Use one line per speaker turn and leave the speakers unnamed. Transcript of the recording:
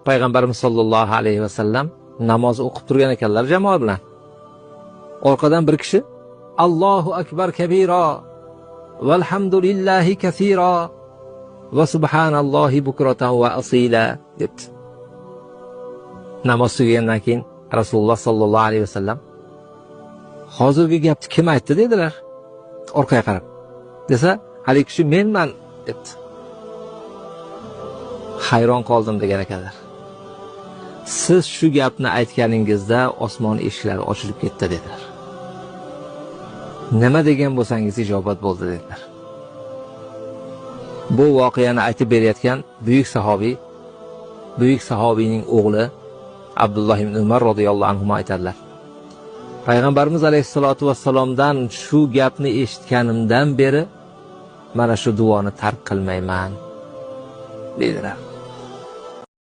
Payg'ambarimiz sollallohu alayhi vasallam namoz o'qib turgan ekanlar jamoa bilan. Orqadan bir kishi Allohu akbar kabira valhamdulillahi kasira va subhanallohi bukratan va asila debdi. Namoz tugagandan keyin Rasululloh sollallohu alayhi vasallam hozirgi gapni kim aytdi dedilar. Orqaga qarab. Desa, haligi kishi menman debdi. Hayron qoldim degan ekanlar. Siz shu gapni aytganingizda osmon eshiklari ochilib ketdi dedilar. Nima degan bo'lsangiz ijobat bo'ldi dedilar. Bu voqeani aytib berayotgan buyuk sahobiy, buyuk sahobiyning o'g'li Abdulloh ibn Umar radhiyallohu anhu aytadilar. Payg'ambarimiz alayhissalatu vassalomdan shu gapni eshitganimdan beri mana shu duoni tark qilmayman dedilar.